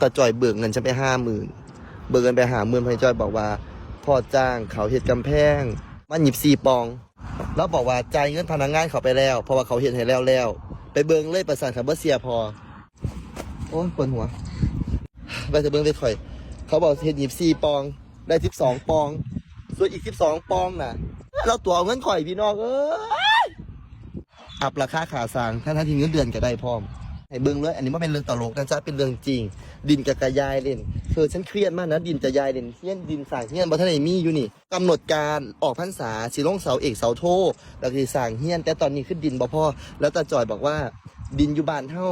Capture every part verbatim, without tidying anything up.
ตาจ่อยเบิกเงินฉันไปห้าหมื่น เบิกเงินไปห้าหมื่น พ่อใหญ่จ่อยบอกว่า พ่อจ้างเขาเฮ็ดกำแพง มันยี่สิบสี่ปอง แล้วบอกว่าจ่ายเงินพนักงานเขาไปแล้ว เพราะว่าเขาเฮ็ดให้แล้วแล้ว ไปเบิ่งเลยประสานขันบ่เสียพอ โอ้ยปวดหัว ไปแต่เบิ่งไปข่อย เขาบอกเฮ็ดยี่สิบสี่ปอง ได้สิบสองปอง ส่วนอีกสิบสองปองน่ะ เราตั๋วเอาเงินข่อยพี่น้องเอ้ย อัพราคาค่าสร้าง ทั้งๆที่เงินเดือนก็ได้พร้อม ให้เบิ่งเลย อันนี้บ่แม่นเรื่องตลกนะจ๊ะ เป็นเรื่องจริง ดินก็กะยายเล่น เธอฉันเครียดมากนะ ดินจะยายเล่น เฮียนดินสร้างเฮียนบ่ทันได้มีอยู่นี่ กำหนดการออกพรรษา สิลงเสาเอกเสาโท แล้วก็สิสร้างเฮียน แต่ตอนนี้คือดินบ่พอ แล้วตาจ่อยบอกว่า ดินอยู่บ้านเฮา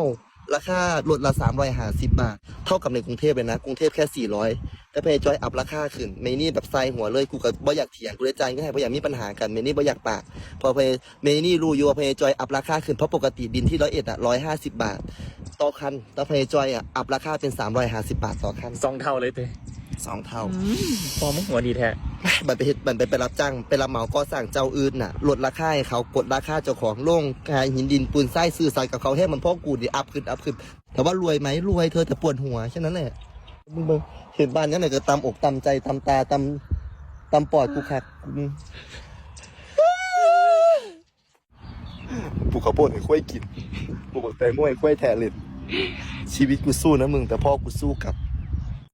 ราคารถละสามร้อยห้าสิบบาท เท่ากับในกรุงเทพฯเลยนะ กรุงเทพฯแค่สี่ร้อย แต่พ่อใหญ่จ่อยอัพราคาขึ้น แม่นี่แบบใส่หัวเลย กูก็บ่อยากเถียง กูเลยจ่ายเงินให้ บ่อยากมีปัญหากัน แม่นี่บ่อยากปาก เพราะพ่อใหญ่ แม่นี่รู้อยู่ว่าพ่อใหญ่จ่อยอัพราคาขึ้น เพราะปกติดินที่ร้อยเอ็ดอะ ร้อยห้าสิบบาท ต่อคัน แต่พ่อใหญ่จ่อยอะ อัพราคาเป็นสามร้อยห้าสิบบาทต่อคัน สองเท่าเลยเต้ สองเท่า พ่อมึงหัวดีแท้ บัดไปเฮ็ด บัดไป ไปรับจ้าง ไปรับเหมาก่อสร้างเจ้าอื่นน่ะ ลดราคาให้เขา กดราคาเจ้าของลง ค่าหินดินปูนทราย ซื่อสัตย์กับเขาแฮง มันพอกูนี่อัพขึ้น อัพขึ้น แต่ว่ารวยไหม รวย เธอ แต่ปวดหัวแค่นั้นแหละ มึงเบิ่ง เห็นบ้านยังไงก็ตำอกตำใจ ตำตา ตำ ตำปอดกูคัก กู ปลูกข้าวโพดให้ควายกิน ปลูกบักแตงโมให้ควายแทะเล่น ชีวิตกูสู้นะมึง แต่พ่อกูสู้กลับ